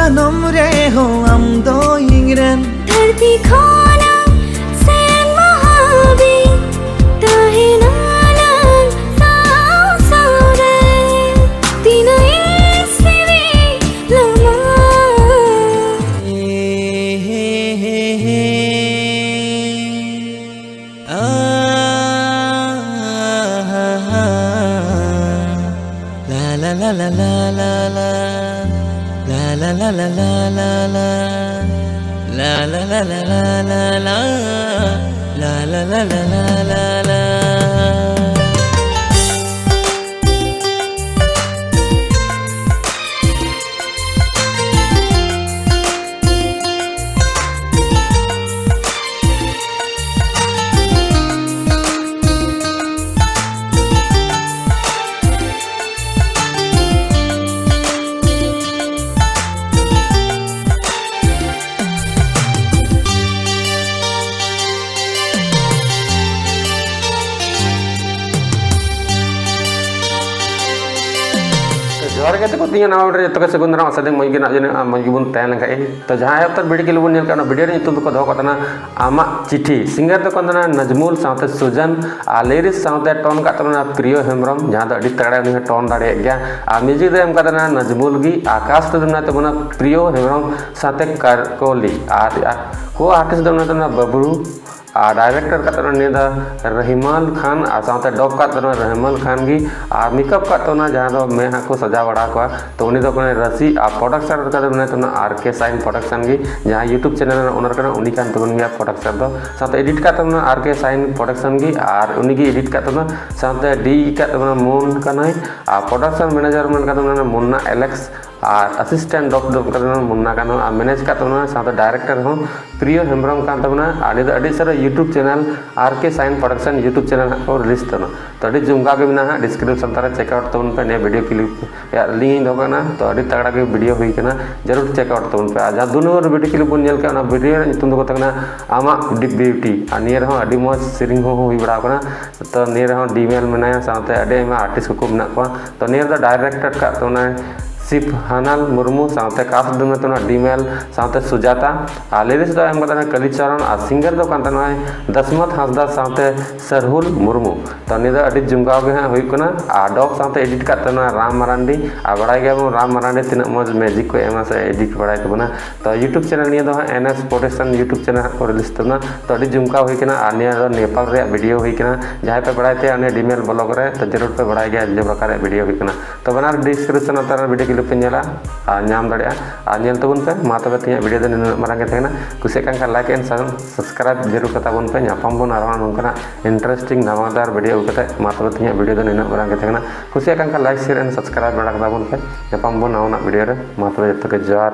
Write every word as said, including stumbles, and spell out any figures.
ᱥᱟᱱᱟᱢ ᱨᱮᱦᱚᱸ ᱟᱢ ᱫᱚ ᱤᱧ ᱨᱮᱱ᱾ ᱫᱷᱟᱹᱨᱛᱤ ᱠᱷᱚᱱᱟᱜ ᱥᱮᱨᱢᱟ ᱦᱟᱹᱵᱤᱡ ᱛᱟᱦᱮᱱᱟᱞᱟᱝ ᱥᱟᱶ ᱥᱟᱶᱨᱮ᱾ ᱛᱤᱱᱟᱹᱜ ᱤᱧ ᱥᱤᱵᱤᱞᱟᱢᱟ᱾ ᱡᱚᱦᱟᱨ ᱜᱮ ᱛᱟᱠᱚ ᱛᱤᱧᱟ ᱱᱟᱣᱟ video ᱨᱮ ᱡᱚᱛᱚ ᱜᱮ ᱥᱟᱹᱜᱩᱱ ᱫᱟᱨᱟᱢ᱾ ᱟᱥᱟ ᱫᱟᱹᱧ ᱢᱚᱡᱽ ᱜᱮ ᱢᱮᱱᱟᱜ ᱡᱚᱱᱟ, ᱢᱚᱡᱽ ᱜᱮᱵᱚᱱ ᱛᱟᱦᱮᱸ ᱞᱮᱱᱠᱷᱟᱡ ᱜᱮ᱾ ᱛᱚ ᱡᱟᱦᱟᱸ ᱮᱦᱚᱵ ᱛᱚᱨ video clip ᱵᱚᱱ ᱧᱮᱞ ᱠᱟᱜ, ᱚᱱᱟ video ᱨᱮ ᱧᱩᱛᱩᱢ ᱫᱚᱠᱚ ᱫᱚᱦᱚ ᱠᱟᱜ ᱛᱟᱦᱮᱱᱟ ᱟᱢᱟᱜ ᱪᱤᱴᱷᱤ᱾ Singer ᱫᱚ ᱠᱟᱱ ᱛᱟᱦᱮᱱᱟ ᱱᱟᱡᱢᱩᱞ ᱥᱟᱶᱛᱮ ᱥᱩᱡᱟᱱ, ᱟᱨ lyrics ᱥᱟᱶᱛᱮ tone ᱠᱟᱜ ᱛᱟᱵᱚᱱᱟ ᱯᱨᱤᱭᱚ ᱦᱮᱢᱵᱨᱚᱢ, ᱡᱟᱦᱟᱸ ᱫᱚ ᱟᱹᱰᱤ ᱛᱟᱜᱲᱟ ᱩᱱᱤ ᱦᱚᱸ tone ᱫᱟᱲᱮᱭᱟᱜ ᱜᱮᱭᱟ᱾ ᱟᱨ music ᱫᱚ ᱮᱢ ᱠᱟᱜ ᱛᱟᱦᱮᱱᱟ ᱱᱟᱡᱢᱩᱞ ᱜᱮ, ᱟᱨ cast ᱫᱚ ᱢᱮᱱᱟᱜ ᱛᱟᱵᱚᱱᱟ ᱯᱨᱤᱭᱚ ᱦᱮᱢᱵᱨᱚᱢ ᱥᱟᱶᱛᱮ ᱠᱟᱨᱠᱚᱞᱤ, ᱟᱨ, ᱟᱨ co-artist ᱫᱚ ᱢᱮᱱᱟᱜ ᱛᱟᱵᱚᱱᱟ ᱵᱟᱵᱽᱨᱩ, ᱟᱨ director ᱠᱟᱜ ᱛᱟᱵᱚᱱᱟ ᱱᱤᱭᱟᱹ ᱫᱚ ᱨᱚᱦᱤᱢᱟᱱ ᱠᱷᱟᱱ, ᱟᱨ ᱥᱟᱶᱛᱮ dub ᱠᱟᱜ ᱛᱟᱵᱚᱱᱟ ᱨᱚᱦᱤᱢᱟᱱ ᱠᱷᱟᱱ ᱜᱮ, ᱟᱨ makeup ᱠᱟᱜ ᱛᱟᱵᱚᱱᱟ ᱡᱟᱦᱟᱸ ᱫᱚ ᱢᱮᱫ ᱦᱟᱸᱜ ᱠᱚ ᱥᱟᱡᱟᱣ ᱵᱟᱲᱟ ᱠᱚᱣᱟ, ᱛᱚ ᱩᱱᱤ ᱫᱚ ᱠᱟᱱᱟᱭ ᱨᱟᱥᱤ, ᱟᱨ producer ᱠᱟᱜ ᱛᱟᱵᱚᱱᱟ ᱛᱟᱵᱚᱱᱟ R K Shine Production ᱜᱮ, ᱡᱟᱦᱟᱸ YouTube channel ᱨᱮᱱ owner ᱠᱟᱱᱟ, ᱩᱱᱤ ᱠᱟᱱ ᱛᱟᱵᱚᱱ ᱜᱮᱭᱟ producer ᱫᱚ᱾ ᱥᱟᱶᱛᱮ edit ᱠᱟᱜ ᱛᱟᱵᱚᱱᱟ R K Shine Production ᱜᱮ, ᱟᱨ ᱩᱱᱤ ᱜᱮ edit ᱠᱟᱜ ᱛᱟᱵᱚᱱᱟ᱾ ᱥᱟᱶᱛᱮ D E ᱠᱟᱜ ᱛᱟᱵᱚᱱᱟ ᱢᱳᱦᱱ ᱠᱟᱱᱟᱭ, ᱟᱨ production manager ᱢᱮᱱ ᱠᱟᱜ ᱛᱟᱵᱚᱱᱟ ᱢᱩᱱᱱᱟ ᱟᱞᱮᱠᱥ, ᱟᱨ assistant dub ᱫᱚ ᱠᱟᱱᱟ ᱢᱩᱱᱱᱟ ᱠᱟᱱᱟ, ᱟᱨ manage ᱠᱟᱜ ᱛᱟᱵᱚᱱᱟ ᱥᱟᱶᱛᱮ director ᱦᱚᱸ ᱯᱨᱤᱭᱚ ᱦᱮᱢᱵᱨᱚᱢ ᱠᱟᱱ ᱛᱟᱵᱚᱱᱟ᱾ ᱟᱨ ᱱᱤᱭᱟᱹ ᱫᱚ ᱟᱹᱰᱤ ᱥᱟᱨᱟ YouTube channel R K Shine Production YouTube channel ᱦᱟᱸᱜ ᱠᱚ release ᱛᱟᱵᱚᱱᱟ᱾ ᱛᱚ ᱟᱹᱰᱤ ᱡᱚᱢᱠᱟᱣ ᱜᱮ ᱢᱮᱱᱟᱜᱼᱟ ᱦᱟᱸᱜ, description ᱛᱟᱞᱟ ᱨᱮ check out ᱛᱟᱵᱚᱱ ᱯᱮ᱾ ᱱᱤᱭᱟᱹ video clip ᱨᱮᱭᱟᱜ link ᱤᱧ ᱫᱚᱦᱚ ᱠᱟᱜ ᱠᱟᱱᱟ᱾ ᱛᱚ ᱟᱹᱰᱤ ᱛᱟᱜᱲᱟ ᱜᱮ video ᱦᱩᱭ ᱠᱟᱱᱟ, ᱡᱟᱹᱨᱩᱲ check out ᱛᱟᱵᱚᱱ ᱯᱮ᱾ ᱟᱨ ᱡᱟᱦᱟᱸ ᱫᱩ ᱱᱚᱢᱵᱚᱨ video clip ᱵᱚᱱ ᱧᱮᱞ ᱠᱮᱜᱼᱟ, ᱚᱱᱟ video ᱨᱮᱭᱟᱜ ᱧᱩᱛᱩᱢ ᱫᱚᱠᱚ ᱛᱟᱦᱮᱸ ᱠᱟᱱᱟ ᱟᱢᱟᱜ beauty᱾ ᱟᱨ ᱱᱤᱭᱟᱹ ᱨᱮᱦᱚᱸ ᱟᱹᱰᱤ ᱢᱚᱡᱽ ᱥᱮᱨᱮᱧ ᱦᱚᱸ ᱦᱩᱭ ᱵᱟᱲᱟ ᱟᱠᱟᱱᱟ᱾ ᱛᱚ ᱱᱤᱭᱟᱹ ᱨᱮᱦᱚᱸ D Male ᱢᱮᱱᱟᱭᱟ, ᱥᱟᱶᱛᱮ ᱟᱹᱰᱤ ᱟᱭᱢᱟ artist ᱠᱚᱠᱚ ᱢᱮᱱᱟᱜ ᱠᱚᱣᱟ᱾ ᱛᱚ ᱱᱤᱭᱟᱹ ᱨᱮᱫᱚ director ᱠᱟᱜ ᱛᱟᱵᱚᱱᱟᱭ ᱥᱤᱯ ᱦᱟᱱᱟᱞ ᱢᱩᱨᱢᱩ ᱥᱟᱶᱛᱮ ᱠᱟᱥ ᱫᱩᱢᱮ ᱛᱟᱵᱚᱱᱟ ᱰᱤᱢᱮᱞ ᱥᱟᱶᱛᱮ ᱥᱩᱡᱟᱛᱟ, ᱟᱨ ᱞᱤᱨᱤᱠᱥ ᱫᱚ ᱮᱢ ᱠᱟᱫᱟ ᱠᱟᱞᱤ ᱪᱚᱨᱚᱱ, ᱟᱨ ᱥᱤᱝᱜᱟᱨ ᱫᱚ ᱠᱟᱱ ᱛᱟᱵᱚᱱᱟᱭ ᱫᱚᱥᱢᱚᱛ ᱦᱟᱸᱥᱫᱟ ᱥᱟᱶᱛᱮ ᱥᱟᱨᱦᱩᱞ ᱢᱩᱨᱢᱩ᱾ ᱛᱚ ᱱᱤᱭᱟᱹ ᱫᱚ ᱟᱹᱰᱤ ᱡᱚᱢᱠᱟᱣ ᱜᱮ ᱦᱟᱸᱜ ᱦᱩᱭᱩᱜ ᱠᱟᱱᱟ᱾ ᱟᱨ ᱰᱚᱵ ᱥᱟᱶᱛᱮ ᱮᱰᱤᱴ ᱠᱟᱜ ᱛᱟᱵᱚᱱᱟ ᱨᱟᱢ ᱢᱟᱨᱟᱱᱰᱤ, ᱟᱨ ᱵᱟᱲᱟᱭ ᱜᱮᱭᱟᱵᱚᱱ ᱨᱟᱢ ᱢᱟᱨᱟᱱᱰᱤ ᱛᱤᱱᱟᱹᱜ ᱢᱚᱡᱽ ᱢᱮᱡᱤᱠ ᱠᱚ ᱮᱢᱟ ᱥᱮ ᱮᱰᱤᱴ ᱵᱟᱲᱟᱭ ᱛᱟᱵᱚᱱᱟ᱾ ᱛᱚ YouTube ᱪᱮᱱᱮᱞ ᱱᱤᱭᱟᱹ ᱫᱚ ᱦᱟᱸᱜ NS Production YouTube ᱪᱮᱱᱮᱞ ᱦᱟᱸᱜ ᱠᱚ ᱨᱤᱞᱤᱡᱽ ᱛᱟᱵᱚᱱᱟ᱾ ᱛᱚ ᱟᱹᱰᱤ ᱡᱚᱢᱠᱟᱣ ᱦᱩᱭ ᱠᱟᱱᱟ, ᱟᱨ ᱱᱤᱭᱟᱹ ᱫᱚ ᱱᱮᱯᱟᱞ ᱨᱮᱭᱟᱜ ᱵᱷᱤᱰᱤᱭᱳ ᱦᱩᱭ ᱠᱟᱱᱟ᱾ ᱡᱟᱦᱟᱸᱭ ᱯᱮ ᱵᱟᱲᱟᱭ ᱛᱮ ᱩᱱᱤ ᱰᱤᱢᱮᱞ ᱵᱞᱚᱜ ᱨᱮ, ᱛᱚ ᱡᱟᱹᱨᱩᱲ ᱯᱮ ᱵᱟᱲᱟᱭ ᱜᱮᱭᱟ ᱡᱮ ᱚᱠᱟ ᱨᱮᱭᱟᱜ ᱵᱷᱤᱰᱤᱭᱳ ᱦᱩᱭ ᱠᱟᱱᱟ᱾ ᱛᱚ ᱵᱟᱱᱟᱨ ᱰᱤᱥᱠᱨᱤᱯᱥᱚᱱ ᱞᱟᱛᱟᱨ ᱨᱮ ᱵᱷᱤᱰᱤᱭᱳ ᱠᱞᱤᱯ ᱯᱮ ᱧᱮᱞᱟ ᱟᱨ ᱧᱟᱢ ᱫᱟᱲᱮᱭᱟᱜᱼᱟ, ᱟᱨ ᱧᱮᱞ ᱛᱟᱵᱚᱱ ᱯᱮ᱾ ᱢᱟ ᱛᱚᱵᱮ ᱛᱮᱦᱮᱧᱟᱜ ᱵᱷᱤᱰᱤᱭᱳ ᱫᱚ ᱱᱤᱱᱟᱹᱜ ᱢᱟᱨᱟᱝ ᱜᱮ ᱛᱟᱦᱮᱸ ᱠᱟᱱᱟ᱾ ᱠᱩᱥᱤᱭᱟᱜ ᱠᱟᱱ ᱠᱷᱟᱱ like and subscribe ᱡᱟᱹᱨᱩᱲ ᱠᱟᱛᱟ ᱵᱚᱱ ᱯᱮ᱾ ᱧᱟᱯᱟᱢ ᱵᱚᱱ ᱟᱨᱦᱚᱸ ᱱᱚᱝᱠᱟᱱᱟᱜ interesting ᱫᱷᱟᱢᱟᱠᱟᱫᱟᱨ ᱵᱷᱤᱰᱤᱭᱳ ᱟᱹᱜᱩ ᱠᱟᱛᱮ᱾ ᱢᱟ ᱛᱚᱵᱮ ᱛᱮᱦᱮᱧᱟᱜ ᱵᱷᱤᱰᱤᱭᱳ ᱫᱚ ᱱᱤᱱᱟᱹᱜ ᱢᱟᱨᱟᱝ ᱜᱮ ᱛᱟᱦᱮᱸ ᱠᱟᱱᱟ᱾ ᱠᱩᱥᱤᱭᱟᱜ ᱠᱟᱱ ᱠᱷᱟᱱ like, share and subscribe ᱵᱟᱲᱟ ᱠᱟᱛᱟ ᱵᱚᱱ ᱯᱮ᱾ ᱧᱟᱯᱟᱢ ᱵᱚᱱ ᱱᱟᱣᱟᱱᱟᱜ ᱵᱷᱤᱰᱤᱭᱳ ᱨᱮ᱾ ᱢᱟ ᱛᱚᱵᱮ ᱡᱚᱛᱚ ᱜᱮ ᱡᱚᱦᱟᱨ᱾